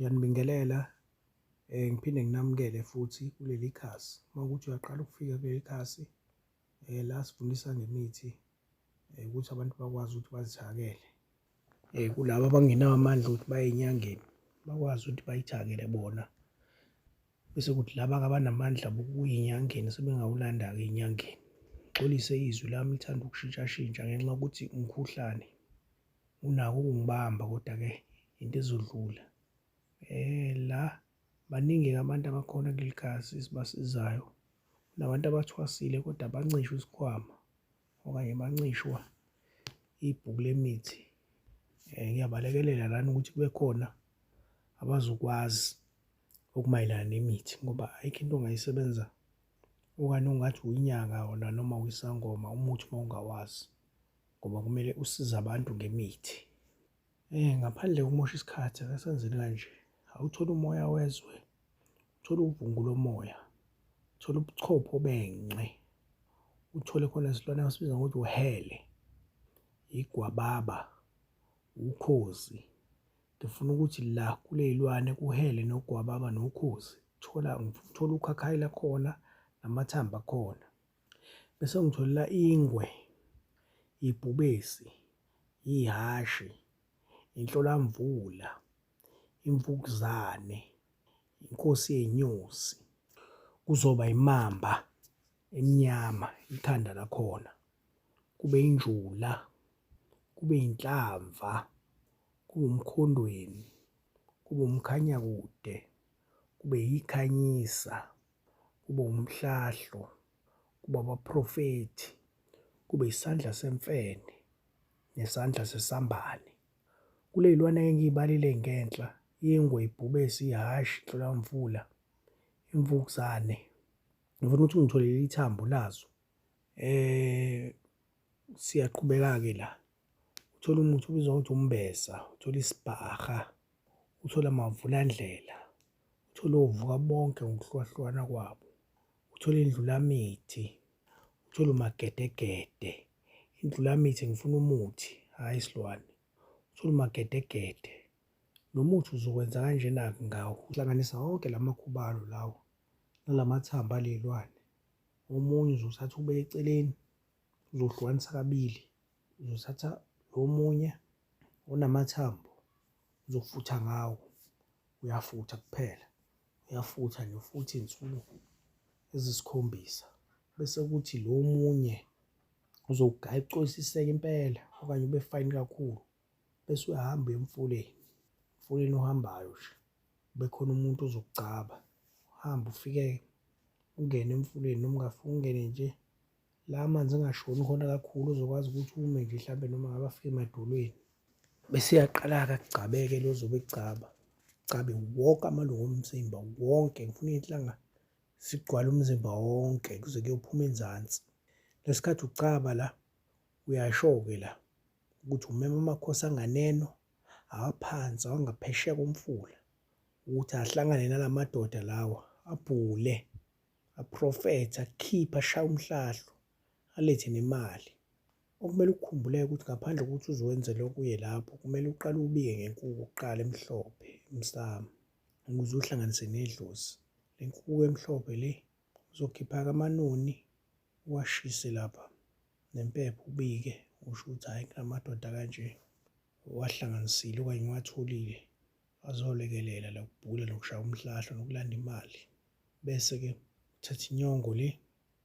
Ngiyanibingelela ngiphinde nginamukele futhi kuleli khasi. Uma kuwukuthi uyaqala ukufika kuleli khasi la sifundisa ngemithi ukuthi abantu bakwazi ukuthi bazithakele. Kulaba abangenawo amandla okuthi baye enyangeni, bakwazi ukuthi bayithakele bona. Bese kuthi laba-ke abanamandla bokuya enyangeni sebengawulanda-ke enyangeni. Ngixolise izwi lami lithanda ukushintshashintsha ngenxa yokuthi umkhuhlane unako ukungibamba kodwa-ke into ezodlula. La baningi-ke abantu abakhona kuleli khasi esibasizayo. Kunabantu abathwasile kodwa bancishwa isikhwama okanye bancishwa ibhuku lemithi. Ngiyabalekelela lana ukuthi kube khona abazokwazi okumayelana nemithi ngoba ayikho into ongayisebenza okanye ongathi uyinyanga wona noma uyisangoma umuthi uma ungawazi ngoba kumele usize abantu ngemithi. Ngaphandle kokumosha isikhathi ake senzeni kanje, awuthole umoya wezwe, uthole uvungu lomoya, uthole ubuchopho benqe, uthole khona isilwane abasibiza ngokuthi uhele, igwababa, ukhozi. Ngifuna ukuthi la kuley'lwane kuhele nogwababa nokhozi, thola ngifuna ukuthola ukhakhayi lakhona namathambo akhona. Bese ngitholela ingwe, ibhubesi, ihhashi, inhlolamvula, imfukuzane, inkosi yezinyosi, kuzoba imamba emnyama ikhanda lakhona, kube injula, kube inhlamva, kube umkhondweni, kube umkhanyakude, kube yikhanyisa, kube umhlahlo, kube abaprofethi, kube isandla semfene nesandla sesambane. Kuley'lwane engiy'balile ngenhla, ingwe, ibhubesi, ihhashi, inhlolamvula, imvukuzane, ngifuna ukuthi ungitholele ithambo lazo. Siyaqhubeka-ke la, uthole umuthi obizwa ngokuthi umbesa, uthole isibhaha, uthole amavulandlela, uthole ovuka bonke ngokuhlukahlukana kwabo, uthole indlulamithi, uthole umagedegede. Indlulamithi ngifuna umuthi, hhayi isilwane. Uthole umagedegede. Lo muthi uzokwenza kanjena-ke ngawo, uhlanganisa wonke la makhubalo lawa nalamathambo aley'lwane. Omunye uzowuthatha ubeke eceleni, uzohlukanisa kabili. Uzothatha lo munye onamathambo uzofutha ngawo, uyafutha kuphela, uyafutha nje ufuthe iy'nsuku ezisikhombisa. Bese kuthi lo omunye uzowugaya ucolisiseke impela okanye ube fine kakhulu. Bese uyahamba uya emfuleni, emfuleni ohambayo nje kube khona umuntu ozokugcaba. Uhambe ufike ungene emfuleni noma ungafike ungene nje la amanzi engashoni khona kakhulu uzokwazi ukuthi ume nje hlampe noma ngabe afike emadolweni. Bese uyaqala-ke akugcabeke lo ozobe ekugcaba, agcabe wonke amalungu omzimba wonke. Ngifuna iy'nhlanga zigcwale umzimba wonke kuze kuyophuma enzansi. Lesikhathi ugcaba la uyasho-ke la ukuthi umema amakhosi anganeno, awaphansi, awangaphesheya komfula ukuthi ahlangane nalamadoda lawa abhule, aprofethe, akhiphe, ashaye umhlahlo, alethe nemali. Okumele ukukhumbuleke ukuthi ngaphandle kokuthi uzowenze lokhu uye lapho, kumele uqale ubike ngenkukhu kuqala emhlophe emsamo ukuze uhlanganise nedlozi. Le nkukhu emhlophe le uzokhipha-ke amanoni uwashise lapha nempepho ubike usho ukuthi hhayi kunamadoda kanje uwahlanganisile okanye uwatholile azolekelela la kubhula nokushaya umhlahlo nokulanda imali. Bese-ke uthatha inyongo le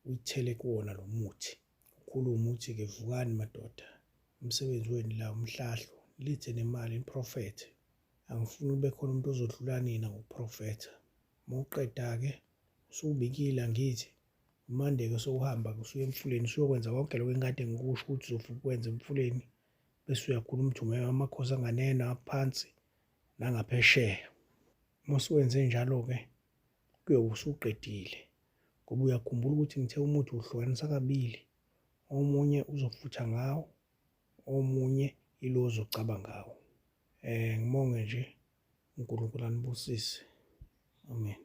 uyithele kuwona lo muthi. Ukhulume uthi-ke vukani madoda, umsebenzi wenu la umhlahlo, nilethe nemali niprofethe. Angifuni kube khona umuntu ozodlula nina ngokuprofetha. Uma uqeda-ke usuwubikile angithi, umande-ke sowuhamba-ke usuya emfuleni usuyokwenza konke lokhu engikade ngikusho ukuthi uzofika ukwenze emfuleni bese uyakhuluma ukuthi umema amakhosi anganeno aphansi nangaphesheya. Uma usuwenze njalo-ke kuyobe usuqedile ngoba uyakhumbula ukuthi ngithe umuthi uhlukanisa kabili, omunye uzofutha ngawo, omunye ilo ozocaba ngawo. Ngibonge nje uNkulunkulu anibusise. Amen.